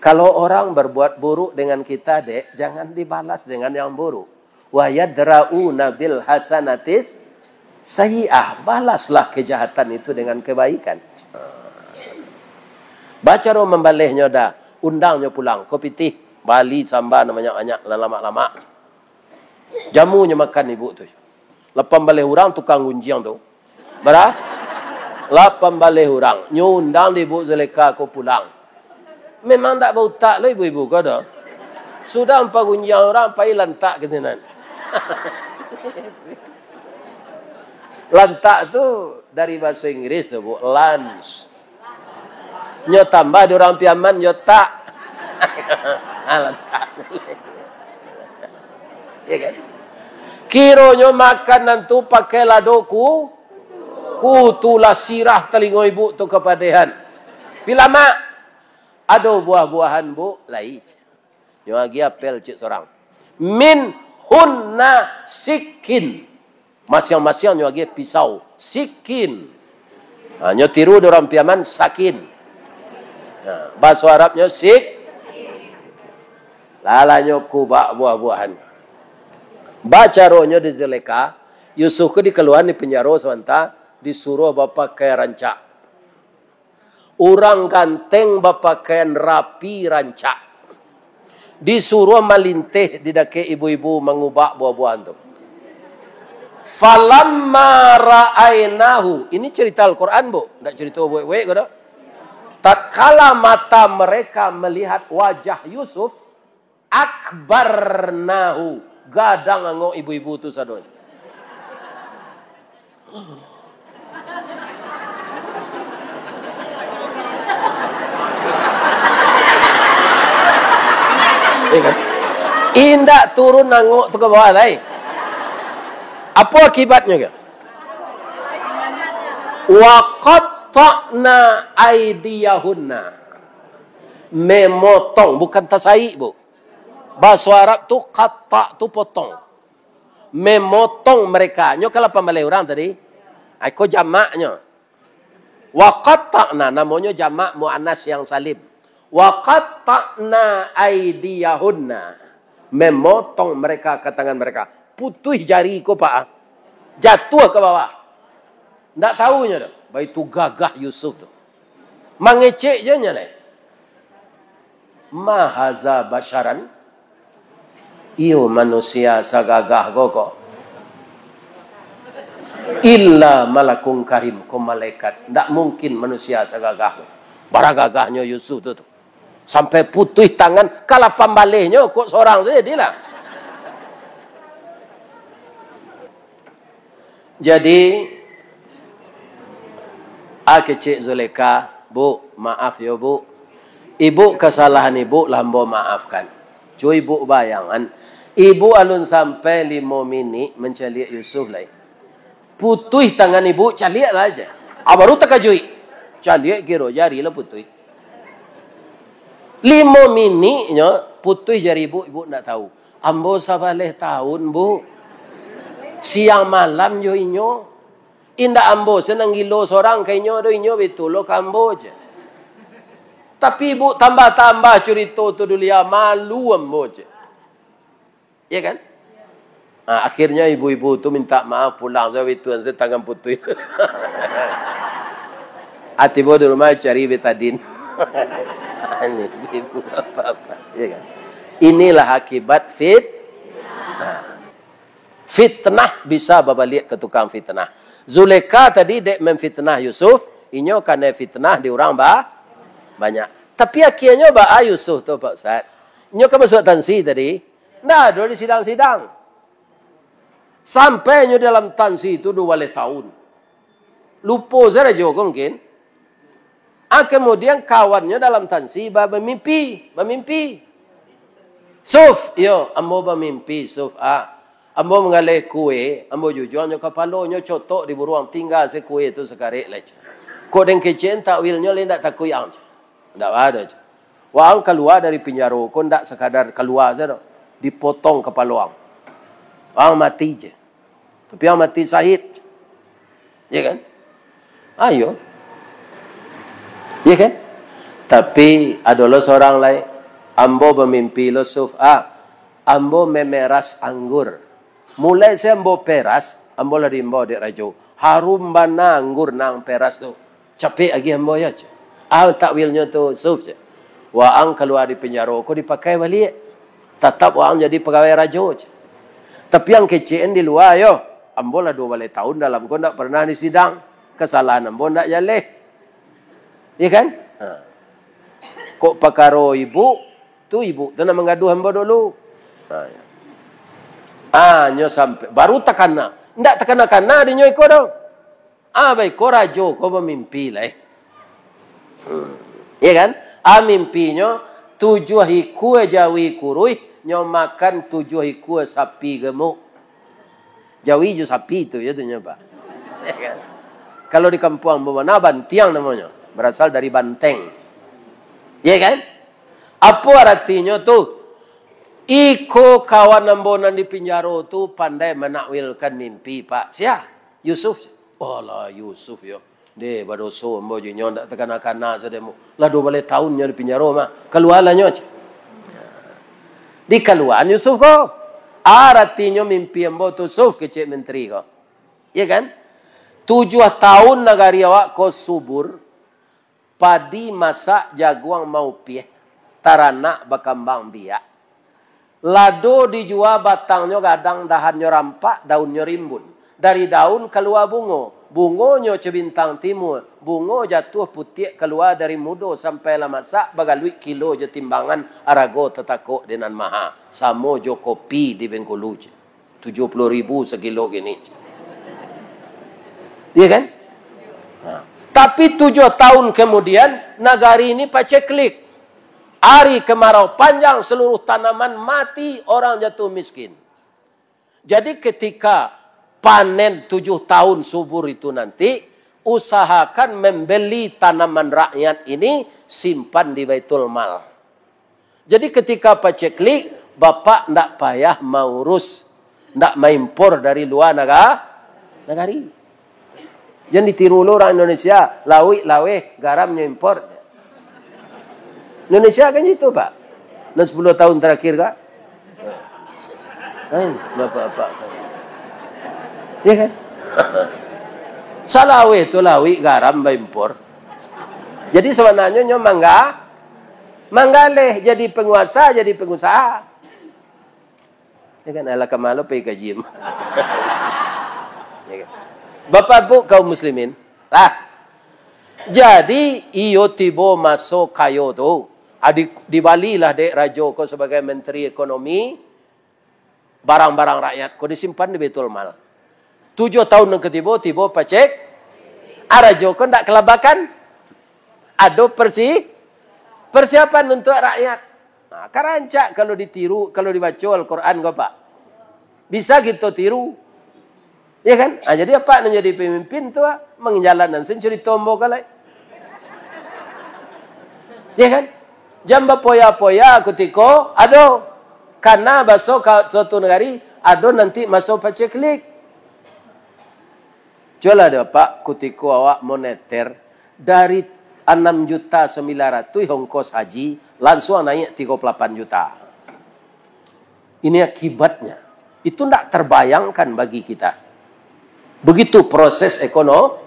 Kalau orang berbuat buruk dengan kita, Dek, jangan dibalas dengan yang buruk. "Wa yadra'una bil hasanatis sayyi'ah." Balaslah kejahatan itu dengan kebaikan. Bacaro mambalehnyo dah, undangnyo pulang, ko pitih, bali samba nan banyak-banyak, nan lamak-lamak. Jamunyo makan ibu tu. Lapan baleh urang tukang gunjiang tu. Bara? Lapan baleh urang. Nyo undang di ibu Zulekha ko pulang. Memang ndak bautak lo ibu-ibu ko doh. Sudah ampah gunjiang urang, pai lantak ka sinan. Lantak tu dari bahaso Inggris tu, Bu. Lunch. Nyo tambah di urang Piaman, nyo tak. Alah, tak. Ya kan? Kironyo makanan tu pakai lado ku-, kutu, lah sirah talingo ibu tu kapadehan. Pilamak, ado buah-buahan, Bu, lai. Nyo agiah apel cek sorang. "Min hunna sikin." Masiang-masiang nyo agiah pisau. Sikin. Ha, nyo tiru di urang Piaman, sakin. Ha, bahaso Arabnyo sik. Lalanyo kubak buah-buahan. Bacaronyo di Zulekha, Yusuf ko dikaluahan di penjaro sabanta, disuruah bapakaian rancak. Urang ganteng bapakaian rapi rancak. Disuruah malinteh di dakek ibu-ibu mangubak buah-buahan tu. "Falamma ra'ainahu." Ini cerita Al-Quran, Bu. Ndak cerita buek-buek ko doh. Tatkala mata mereka melihat wajah Yusuf, "akbarnahu." Gadang angok ibu-ibu tu sadonyo. Ya kan? Indak turun angok tu ka bawah lai. Apo akibatnyo ka? "Wa qatta'na aidiyahunna." Memotong, bukan tasaik, Bu. Bahaso Arab tu, qatta' tu potong. Memotong mereka. Nyo kan lapan baleh urang tadi. Ai, ko jamaknyo. "Wa qatta'na", namonyo jamak muannas yang salim. "Wa qatta'na aidiyahunna." Memotong mereka ka tangan mereka. Putuih jari ko, Pak. Jatuah ka bawah. Ndak tahu nyo doh. Baitu gagah Yusuf tu. Mangecek jo nyo lai. "Ma haza basyaran?" Iyo manusia sagagah ko, ko. "Illa malakun karim," ko malaikat. Ndak mungkin manusia sagagah ko. Bara gagahnyo Yusuf tu, tu. Sampai putuih tangan, ka lapan balehnyo, kok sorang tu jadilah. Jadi, ah, kecek Zulekha, "Bu, maaf yo, Bu. Ibu, kasalahan ibu lah ambo maafkan. Cubo ibu bayangan, ibu alun sampai limo minik mancaliak Yusuf lai. Putuih tangan ibu, caliak lah aja." Ah, baru takajuik. Caliak kiro jari lah putuih. Limo miniknyo putuih jari ibu, ibu ndak tahu. "Ambo sabaleh tahun, Bu." Siang malam jo inyo. Indak ambo se nan gilo sorang ka inyo do, inyo baitulah ka ambo je. Tapi ibuk tambah-tambah curito tu dulu, ya, malu ambo je. Ya kan? Ah, akhirnya ibu-ibu tu minta maaf pulang, sebab itu tangan putus. Ati bo di rumah cari betadin. Ini ibu apa-apa, ya kan? Inilah akibat fit-, nah. Fitnah bisa babaliak ka tukang fitnah. Zulekha tadi dek memfitnah Yusuf, inyo kanai fitnah di urang ba-, banyak. Tapi akhirnyo baa Yusuf tu, Pak Ustaz? Inyo kan masuak tansi tadi, ndak ado di sidang-sidang. Sampai nyo dalam tansi tu duo baleh tahun. Lupo se rajo ko mungkin. Ah, kemudian kawannyo dalam tansi ba-, bamimpi, bamimpi. "Suf, iyo, ambo bamimpi, Suf, ah. Ambo manggaleh kue, ambo jujuang nyo kapalonyo cotok di buruang, tingga se kue tu sakarek lai." Kok den kecek takwilnyo lai ndak takuik ang. Ndak ado, ceh. Waang kalua dari pinjaro ko ndak sakadar kalua sajo, dipotong kapalo ang. Waang mati, ceh. Tapi ang mati sahid. Ya kan? Ayo. Ya kan? Tapi ado lo surang lai, ambo bamimpi lo, Suf, ah, ambo memeras anggur. Mulai se ambo peras, ambo lah diimbau dek rajo. Harum bana anggur nan peras tu. Capek agiah ambo yo, ceh. Ah, takwilnyo tu, Suf, ceh. Waang kalua di pinjaro ko dipakai baliak. Tatap waang jadi pagawai rajo, ceh. Tapi ang kecek an di lua yo. Ambo lah duo baleh tahun dalam ko ndak pernah disidang. Kasalahan ambo ndak jaleh. Ya kan? Ha. Kok pakaro ibuk, tu ibuk tu nan manggaduah ambo dulu. Ha, ya. Ah, nyo sampai, baru takana. Ndak takana-kana di nyo iko doh. Ah, baiko rajo ko bamimpi lai. Hmm. Ya kan? Ah, mimpinyo, tujuah ikua jawi kuruih, nyo makan tujuah ikua sapi gemuk. Jawi jo sapi tu, ya tu nyo, Pak. Ya kan? Kalau di kampuang bamana, bantiang namonyo. Berasal dari banteng. Ya kan? Apo aratinyo tu? Iko kawan ambo nan di pinjaro tu pandai manakwilkan mimpi, Pak. Sia? Yusuf. Alah, Yusuf yo. Deh, badoso ambo jo inyo, ndak takana-kana sademo. Lah duo baleh tahun nyo di pinjaro mah. Kalualah nyo, ceh. Dikaluaan Yusuf ko. Aratinyo mimpi ambo tu, Suf, kecek menteri ko. Ya kan? Tujuah tahun nagari awak ko subur, padi masak, jaguang maupiah, taranak bakambang biak. Lado dijua batangnyo gadang, dahannyo rampak, daunnyo rimbun. Dari daun kalua bungo, bungonyo ceh bintang timua, bungo jatuah putiak kalua dari mudo sampai lah masak, bagaluik kilo jo timbangan, arago tatakok di nan maha, samo jo kopi di Bengkulu, ceh. Tujuah puluah ribu sakilo kini. Iya kan? Nah, tapi tujuah tahun kemudian, nagari ini paceklik. Ari kemarau panjang, seluruh tanaman mati, orang jatuh miskin. Jadi, ketika panen tujuh tahun subur itu nanti, usahakan membeli tanaman rakyat ini, simpan di Baitul Mal. Jadi, ketika paceklik, bapak ndak payah maurus, ndak maimpor dari lua naga-, nagari. Jan ditiru lo urang Indonesia, lauik laweh, garamnyo impor. Indonesia kan itu, Pak. Nan sepuluh tahun terakhir, Kak. Kan, bapak-bapak. Ya kan? Salaweh tu lauik garam baimpor. Jadi, sabananyo nyo mangga-, manggaleh, jadi penguasa, jadi pengusaha. Ya kan? Alah, ka ma lo pai ka gym. Ya kan? Bapak Ibu kaum muslimin, ah, jadi iyo tibo maso kayo tu, ah, di-, dibalilah dek rajo ko sabagai menteri ekonomi, barang-barang rakyat ko disimpan di Baitul Mal. Tujuah tahun nan katibo, tibo pacek, ah, rajo ko ndak kalabakan. Ado persi-, persiapan untuak rakyat. Nah, ka rancak kalau ditiru, kalau dibaco Al-Quran ko, Pak. Bisa kito tiru. Ya kan? Ah, jadi apak nan jadi pemimpin tu, ah, manjalankan sen carito ambo ko lai. Ya kan? Jan bapoya-poya kutiko ado. Karena baso ka suatu nagari, ado nanti maso paceklik. Cubolah dek Bapak, kutiko awak moneter, dari anam juta sambilan ratuih ongkos haji, lansuang naiak tigo puluah lapan juta. Ini akibatnya. Itu ndak terbayangkan bagi kita. Begitu proses ekonomi,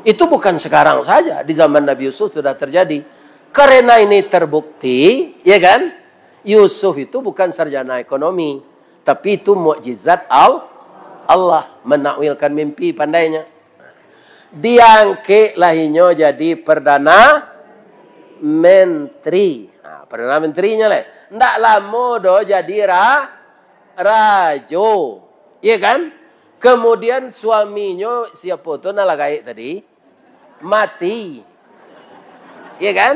itu bukan sekarang saja, di zaman Nabi Yusuf sudah terjadi. Karena ini terbukti, ya kan? Yusuf itu bukan sarjana ekonomi, tapi itu mukjizat Al-, Allah menakwilkan mimpi pandainya. Diangkeklah inyo jadi perdana menteri. Ha, perdana menterinya leh. Ndak lamo doh jadi ra-, rajo. Iya kan? Kemudian suaminyo, siapo tu nan lah gaek tadi? Mati. Iya kan?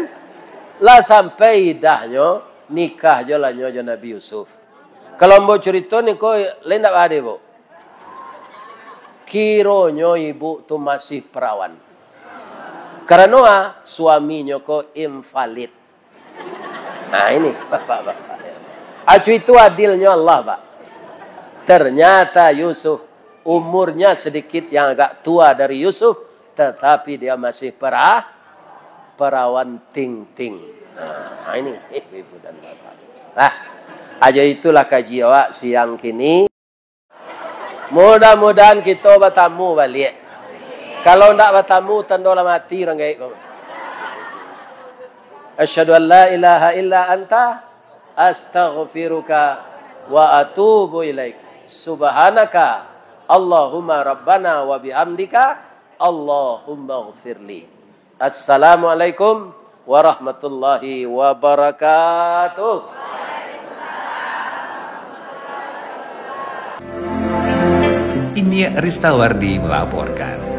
Lah sampai idahnyo, nikah jo lah nyo jo Nabi Yusuf. Kalau ambo curito niko, lain ndak bade, Bu. Kironyo ibu tu masih perawan. Karano, ah, suaminyo ko invalid. Nah, ini, bapak-bapak. Acu itu adilnyo Allah, Pak. Ternyata Yusuf, umurnya sedikit yang agak tua dari Yusuf, tetapi dia masih pera-, perawan ting-ting. Nah, ini, eh, ibu dan bapak. Nah, aja itulah kaji awak siang kini. Mudah-mudahan kito batamu baliak. Kalau ndak batamu, tando lah mati urang gaek ko. Asyhadu an la ilaha illa anta, astaghfiruka wa atubu ilaik. Subhanaka Allahumma rabbana wa bihamdika, Allahumma ghfirli. Assalamualaikum warahmatullahi wabarakatuh. Ini Ristawardi melaporkan.